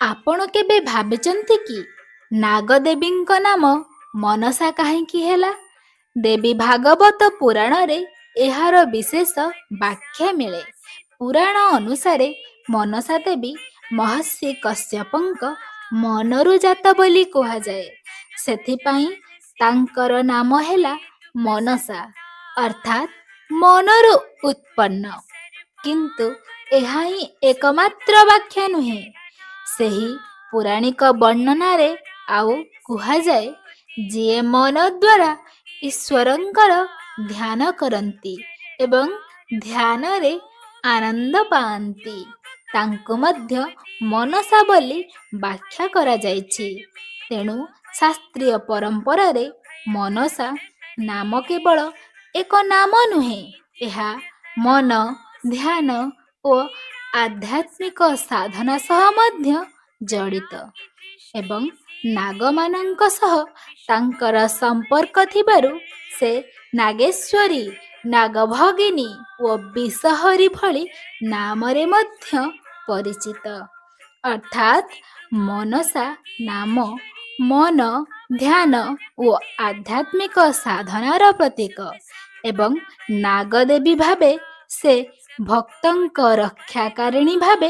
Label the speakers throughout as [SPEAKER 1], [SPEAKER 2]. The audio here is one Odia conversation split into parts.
[SPEAKER 1] ଆପଣ କେବେ ଭାବିଛନ୍ତି କି ନାଗଦେବୀଙ୍କ ନାମ ମନସା କାହିଁକି ହେଲା? ଦେବୀ ଭାଗବତ ପୁରାଣରେ ଏହାର ବିଶେଷ ବ୍ୟାଖ୍ୟା ମିଳେ। ପୁରାଣ ଅନୁସାରେ ମନସା ଦେବୀ ମହର୍ଷି କଶ୍ୟପଙ୍କ ମନରୁ ଜାତ ବୋଲି କୁହାଯାଏ। ସେଥିପାଇଁ ତାଙ୍କର ନାମ ହେଲା ମନସା, ଅର୍ଥାତ୍ ମନରୁ ଉତ୍ପନ୍ନ। କିନ୍ତୁ ଏହା ହିଁ ଏକମାତ୍ର ବ୍ୟାଖ୍ୟା ନୁହେଁ। ସେହି ପୌରାଣିକ ବର୍ଣ୍ଣନାରେ ଆଉ କୁହାଯାଏ, ଯିଏ ମନ ଦ୍ୱାରା ଈଶ୍ୱରଙ୍କର ଧ୍ୟାନ କରନ୍ତି ଏବଂ ଧ୍ୟାନରେ ଆନନ୍ଦ ପାଆନ୍ତି, ତାଙ୍କୁ ମଧ୍ୟ ମନସା ବୋଲି ବ୍ୟାଖ୍ୟା କରାଯାଇଛି। ତେଣୁ ଶାସ୍ତ୍ରୀୟ ପରମ୍ପରାରେ ମନସା ନାମ କେବଳ ଏକ ନାମ ନୁହେଁ, ଏହା ମନ, ଧ୍ୟାନ ଓ ଆଧ୍ୟାତ୍ମିକ ସାଧନା ସହ ମଧ୍ୟ ଜଡ଼ିତ ଏବଂ ନାଗମାନଙ୍କ ସହ ତାଙ୍କର ସମ୍ପର୍କ ଥିବାରୁ ସେ ନାଗେଶ୍ୱରୀ, ନାଗଭଗିନୀ ଓ ବିଷହରୀ ଭଳି ନାମରେ ମଧ୍ୟ ପରିଚିତ। ଅର୍ଥାତ୍ ମନସା ନାମ ମନ, ଧ୍ୟାନ ଓ ଆଧ୍ୟାତ୍ମିକ ସାଧନାର ପ୍ରତୀକ ଏବଂ ନାଗଦେବୀ ଭାବେ ସେ ଭକ୍ତଙ୍କ ରକ୍ଷାକାରିଣୀ ଭାବେ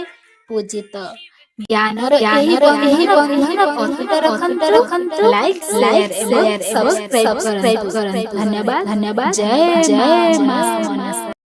[SPEAKER 1] ପୂଜିତ। ଜ୍ଞାନର ଏହି ବନ୍ଧନ ଅତୁଟ ରଖନ୍ତୁ। ରଖନ୍ତୁ, ଲାଇକ୍, ସେୟାର ଏବଂ ସବସ୍କ୍ରାଇବ୍ କରନ୍ତୁ। ଧନ୍ୟବାଦ, ଧନ୍ୟବାଦ। ଜୟ ଜୟ ମା ମନସା।